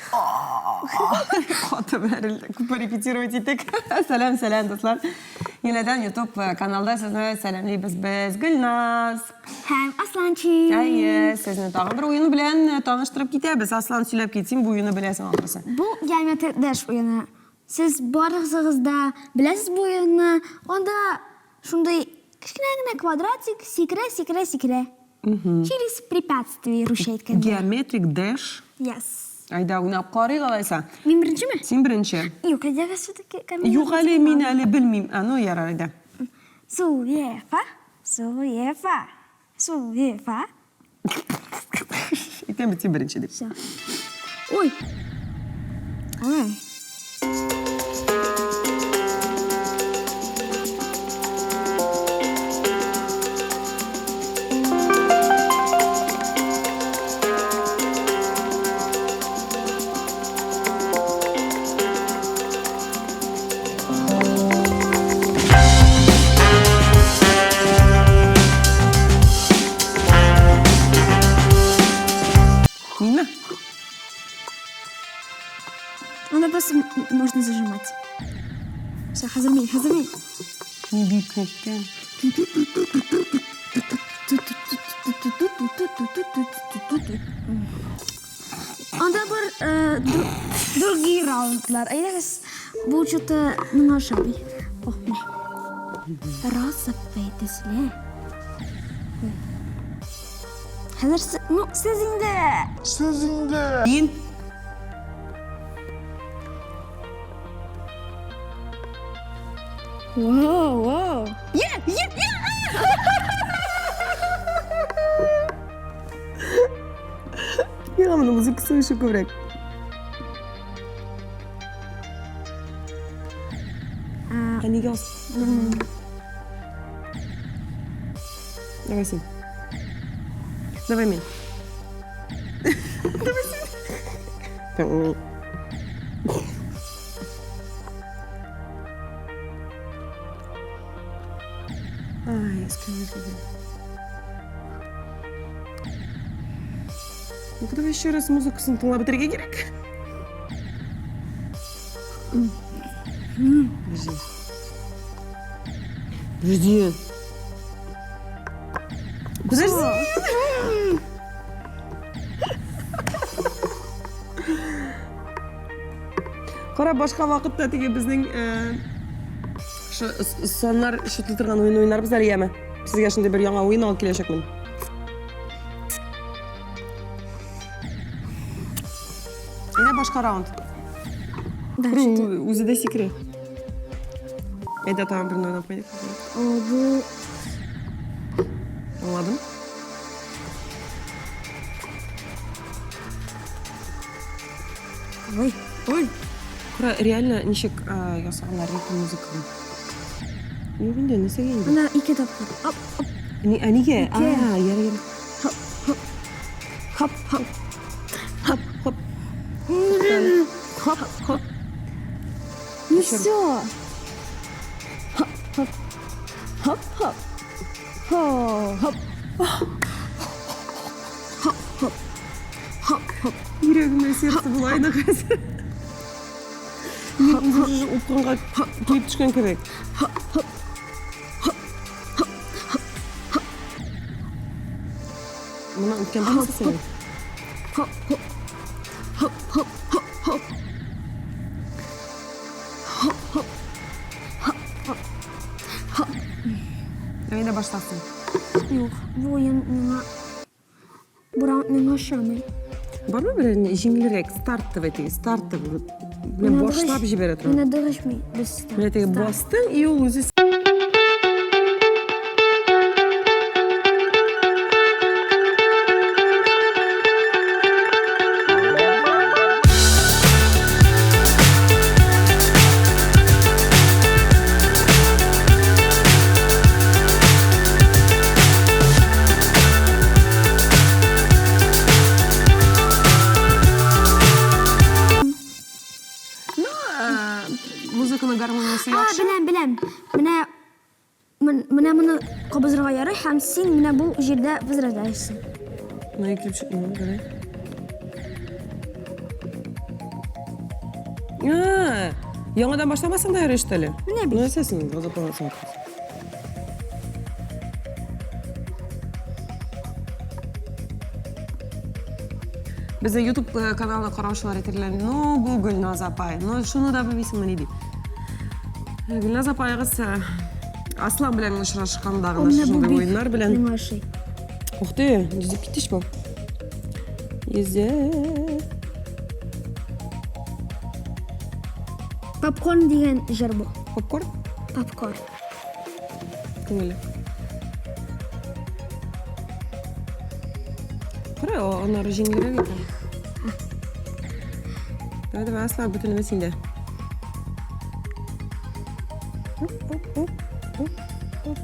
Каты бәрелде. Күп репетировать итек. Сәлам, сәлам, дуслар. Янәдән YouTube э, каналда сезне сәламлибез без Гөлназ. Һәм Асланчик. Әйе, сезне тагын бер уен белән э, таныштырып китәбез. Аслан сөйләп кит, син бу уенны беләсең ахрысы. Бу геометрик дәш уены. Сез барыгыз да беләсез бу уенны. Анда шундый кечкенә генә квадратик сикерә, сикерә, сикерә. Через препятствие, русча әйткәндә. Геометрик дэш. Yes. Әйдә, уйнап карыйк алайса. Мин беренчеме? Син беренче. Юк, әйдәгез все-таки Юк әле, мин әле белмим. А, ну ярар, әйдә. Суефа, суефа, суефа. Әйтәм бит, син беренче дип. Все. Ой. Ой. Минме? Анда просто можно зажимать. Все, хәзер мин, хәзер мин. Ни бик күптән. Анда бар э, другие раундлар. Әйдәгез, бу что-то миңа ошамый. О, менә. Розовый төсле. Хәзер, ну, сез инде. Сез инде. Мин. Вау, вау. Е, е, е! Миңа моның музыкасы ошый күбрәк. Ә нигә Давай син. Давай мин. Давай син. Ай, скажи. Ну-ка давай еще раз музыкасын тыңлап бетерергә кирәк. Подожди. Подожди. Подожди. Кара, башка вакытта теге безнең э, шу саннар шутлый торган уен уйнарбыз әле, яме. Сезгә шундый бер яңа уен алып киләчәкмен. Әйдә башка раунд. Да, что-то. Үзе дә сикерә. Әйдә тагын берне уйнап куйыйк. О, бу Аңладым. Ой. Ой. Кара, реально ничек ясаганнар ритм музыканы. Юк инде, нәрсәгә инде? Ана ике тапкыр. Оп, оп. Ни, ә нигә? А, ярый, ярый. Хоп, хоп. Хоп, хоп. Хоп, хоп. Хоп, хоп. Ну все. Хоп, хоп. Хоп, хоп. Хоп, хоп. Хоп, хоп. Хоп, хоп. Йөрәгемә сердце була иде хәзер. Мин уже упкынга килеп төшкән кебек. Моны үткән булмаса синең. Хоп, хоп. Хоп, хоп, хоп, хоп. Хоп, хоп. Хоп, хоп. Хоп. Әйдә башласын. Юк, бу уен миңа бу раунд миңа ошамый. Бармы берәр җиңелрәк стартовый теге стартовый вот менә башлап җибәрә торган. Менә дөресми без. Менә теге бастың и ул үзе Ну, музыканың гармониясе яхшы. Беләм, беләм. Менә менә моны кабызырга ярый һәм син менә бу җирдә возрождаешься. Ну, ике, ну, давай. А, яңадан башламасаң да ярый что ли? Менә бит. Нәрсә син газапланасың? Безнең YouTube э, каналына караучылар әйтерләр, ну, бу Гөлназ апай, ну, шуны да белмисеңме ни дип. Э, Гөлназ апаегыз э, Аслан белән очрашканда гына шушындый уеннар белән. Миңа ошый. Ух ты, йөзеп китте ич бу. Йөзә. Попкорн дигән җыр бу. Попкорн? Попкорн. Күңелле. Кара, аннары җиңелрәк икән. Давай, давай, Аслан, бөтенләй синдә. Оп, оп, оп, оп, оп.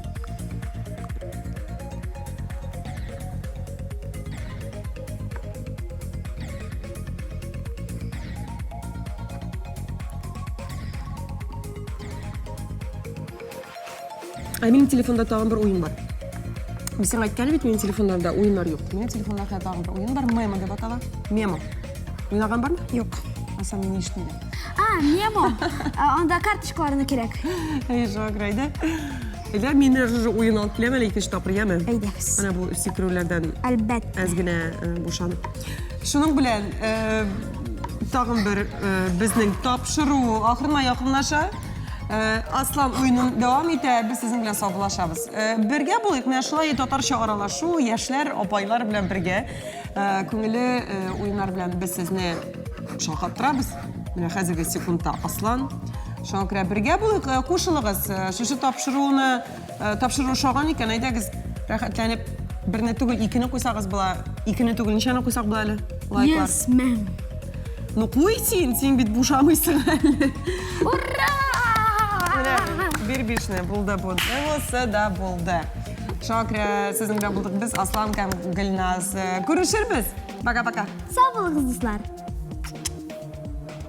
Ә минем телефонда тагын бер уен бар. Мин сиңа әйткән бит, минем телефонда уеннар юк. Минем телефонда хәзер тагын бер уен бар, Мемо дип атала. Мемо. Уйнаган бармы? Юк. Асан мин ишетмәдем. А, Мемо. Анда карточкаларны кирәк. Әй, шуңа күрә әйдә. Әйдә, мин уже уен алып киләм әле икенче тапкыр, яме? Әйдәгез. Менә бу сикерүләрдән Әлбәттә. әз генә э, бушанып. Шуның белән э, тагын бер э, безнең тапшыру ахырына якынлаша. Э, Аслан уенын дәвам итә, без сезнең белән саубуллашабыз. Э, бергә булыйк, менә шулай татарча аралашу, яшьләр, апайлар белән бергә э, күңелле э, уеннар белән без сезне шакаттырабыз. Менә хәзерге секундта Аслан. Шуңа күрә бергә булыйк, э, кушылыгыз. Э, шушы тапшыруны, э, тапшыру ошаган икән, әйдәгез, рәхәтләнеп берне түгел, икене куйсагыз була. Икене түгел, ничәне куйсак була әле? Лайклар. Yes, ma'am. Ну куй син, син бит бушамыйсың әле. Ура! Менә бир бишне булды бу. Булсы да булды. Шуңа күрә сезнең белән булдык без Аслан һәм Гөлназ. Күрешербез. Пока-пока. Сау булыгыз, дуслар.